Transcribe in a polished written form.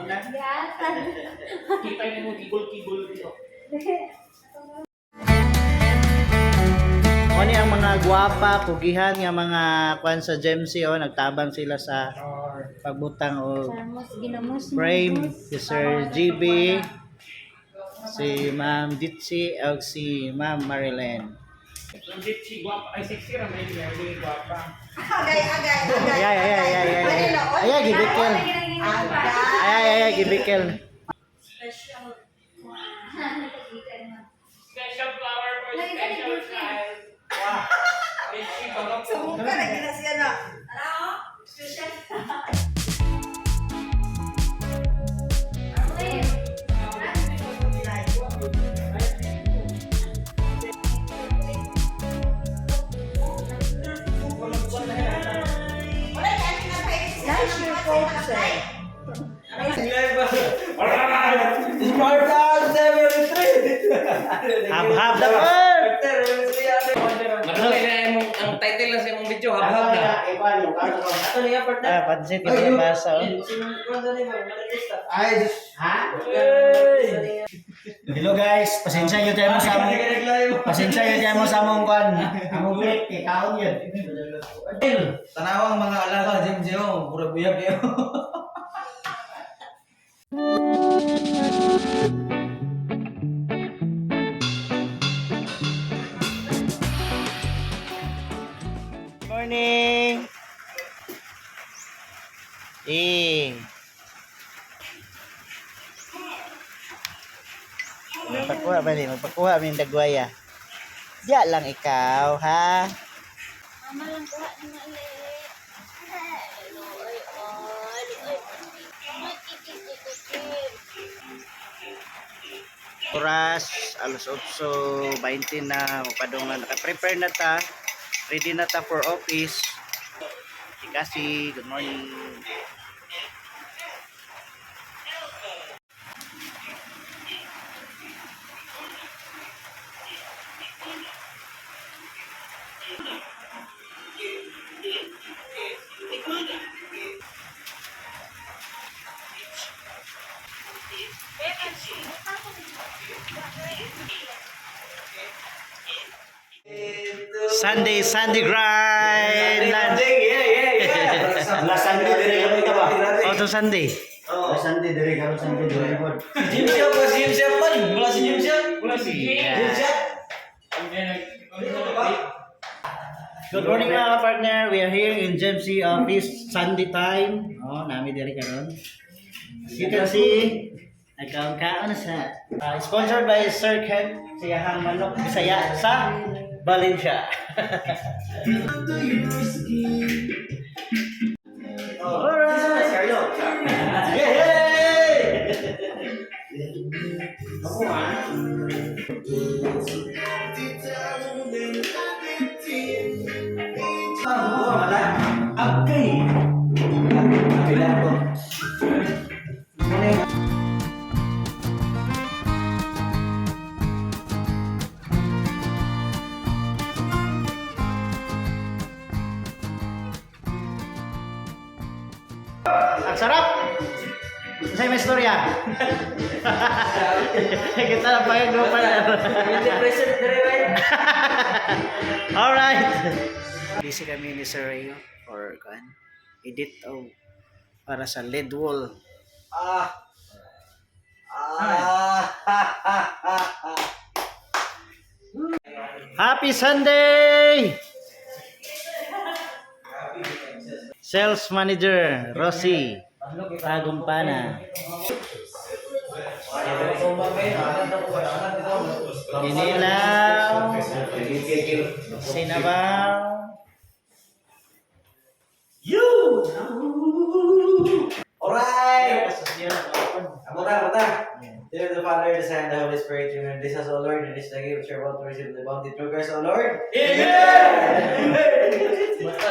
na. Kita mo kigol-kigol dito. Mo ni ang mga gwapa, pugihan nga mga kwan sa GMC oh, nagtabang sila sa pagbutang og Sarmos, ginamos. frame, si Sir GB, si Ma'am Ditsi og si Ma'am Marilyn. Legit si guwapa. Ay, sexy ra may Mary guwapa. Agay, agay, agay. Ay ay ay ay ay ay. Ay ay gibikel. Ay ay ay gibikel. Special flower for special child. Wow. Litchi barok. Sumuka na gina siya na. Spartan 73! Hab-hab the bird. Madali na imong ang title lang sa imong video, habhab na. Ato niya, partner. Ah, pansit yung basa. Oh. Ay, Ha? Hello guys, pasensya yun tayo mo sa among pasensya yun tayo mo sa among kwan. Among break kay kaon yun. Tanawang mga alaga, Jim Jim, pura buyag kayo. Morning. Eh. Magpakuha ba ni? Magpakuha mi dagwaya. Diya lang ikaw, ha? Mama lang kuha ni mali. Ay, ay, ay. Oras, alas 8:20 na, mapadungan. Naka-prepare na ta. Ready na ta for office. Si Cassie, good morning. Sunday, Sunday grind! Lunch. Yeah. Last Sunday, dire kami ka ba? Oh, to Sunday. Last Sunday, dire kami Sunday, dire po. Jim Siap, si Jim Siap man. Wala si Jim Siap. Wala si Jim Siap. Good morning, mga partner. We are here in GMC office, Sunday time. Oh, nami diri karon. As you can see, nagkaon-kaon na sa. Sponsored by Sir Ken, Siyahang Manok Bisaya sa Valencia. Alright! Yay! Okay. Kailan ko. Ang sarap! Sa may istorya. Kita lang pa yung pa. Present dire right. Alright. Busy kami ni Sir Ray for kuan edit o para sa LED wall. Ah. Ah. Happy Sunday! Sales Manager Rosie Tagumpana. Ginilaw, sinabaw. You! Alright! Amo na, amo na. In the name of the Father, the Son, and the Holy Spirit, amen. This is, O Lord, and this is the gift which you are about to receive the bounty through Christ, O Lord. Amen! Amen! Amen!